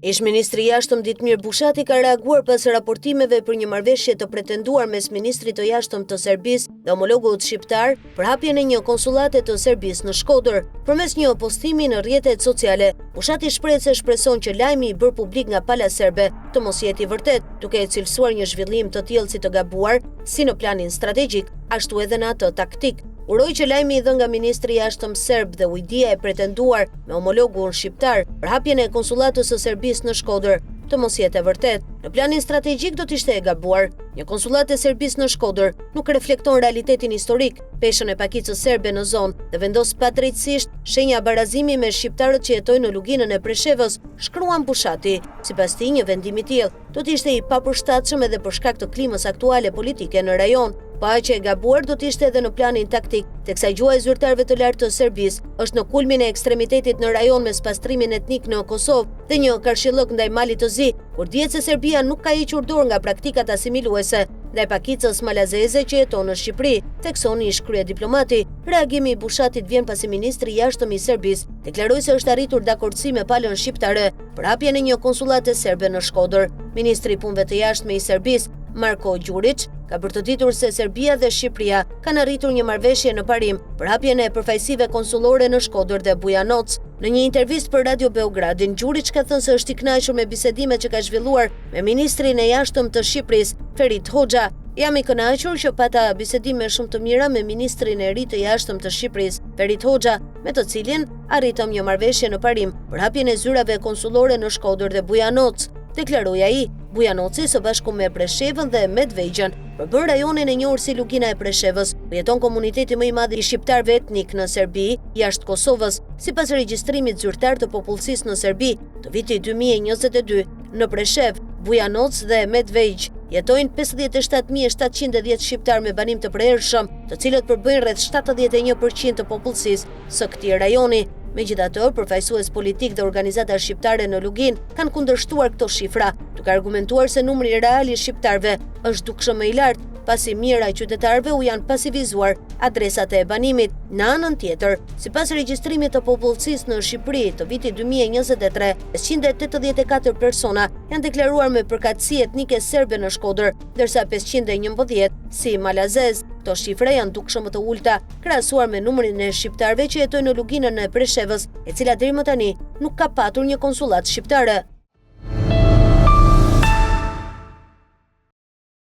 Ish-ministri i Jashtëm Ditmir Bushati ka reaguar pas raportimeve për një marrëveshje të pretenduar mes ministrit të Jashtëm të Serbisë dhe homologut shqiptar për hapjen e një konsullate të Serbisë në Shkodër. Përmes një postimi në rrjetet sociale, Bushati shprehet se shpreson që lajmi i bërë publik nga pala serbe të mos jetë i vërtetë, duke e cilësuar një zhvillim të tillë si të gabuar, si në planin strategjik, ashtu edhe në atë taktik. Uroj që lajmi i dhënë nga ministri i Jashtëm serb dhe ujdia e pretenduar me homologun shqiptar për hapjen e konsullatës së Serbisë në Shkodër të mos jetë e vërtetë. Në planin strategjik do të ishte e gabuar. Një konsullatë e Serbisë në Shkodër nuk reflekton realitetin historik, peshën e pakicës serbe në zonë dhe vendos padrejtësisht shenja barazimi me shqiptarët që jetojnë në Luginën e Preshevës, shkruan Bushati. Sipas tij, një vendim i tillë do të ishte i papërshtatshëm edhe për shkak të klimës aktuale politike në rajon. Po aq e gabuar do të ishte edhe në planin taktik, teksa gjuha e zyrtarëve të lartë të Serbisë është në kulmin e ekstremitetit në rajon me spastrimin etnik në Kosovë dhe një karshillëk ndaj Malit të Zi, kur dihet se Serbia nuk ka hequr dorë nga praktikat asimiluese ndaj pakicës malazeze që jeton në Shqipëri, thekson ish-kryediplomati. Reagimi i Bushatit vjen pasi ministri i Jashtëm i Serbisë deklaroi se është arritur dakordësi me palën shqiptare për hapjen e një konsullate serbe në Shkodër. Ministri i Punëve të Jashtme i Serbisë, Marko Gjuriç, ka bërë të ditur se Serbia dhe Shqipëria kanë arritur një marrëveshje në parim për hapjen e përfaqësive konsullore në Shkodër dhe Bujanoc. Në një intervistë për Radio Beogradin, Gjuriç ka thënë se është i kënaqur me bisedimet që ka zhvilluar me ministrin e Jashtëm të Shqipërisë, Ferit Hoxha. Jam i kënaqur që pata bisedime shumë të mira me ministrin e ri të Jashtëm të Shqipërisë, Ferit Hoxha, me të cilin arritëm një marrëveshje në parim për hapjen e zyrave konsullore në Shkodër dhe Bujanoc, deklaroi ai. Bujanoci së bashku me Preshevën dhe Medvegjën përbën rajonin e njohur si Lugina e Preshevës, ku jeton komuniteti më i madh i shqiptarëve etnikë në Serbi, jashtë Kosovës, sipas regjistrimit zyrtar të popullsisë në Serbi të vitit 2022, në Preshevë, Bujanoc dhe Medvegjë jetojnë 57.710 shqiptarë me banim të përhershëm, të cilët përbëjnë rreth 71% të popullsisë së këtij rajoni. Megjithatë, përfaqësues politikë dhe organizata shqiptare në Luginë kanë kundërshtuar këto shifra, duke argumentuar se numri real i shqiptarëve është dukshëm më i lartë, pasi mijëra qytetarëve u janë pasivizuar adresat e banimit. Në anën tjetër, sipas regjistrimit të popullsisë në Shqipëri të vitit 2023, 584 persona janë deklaruar me përkatësi etnike serbe në Shkodër, ndërsa 511 si malazez. Këto shifra janë dukshëm më të ulëta, krahasuar me numrin e shqiptarëve që jetojnë në Luginën e Preshevës, e cila deri më tani nuk ka patur një konsullatë shqiptare.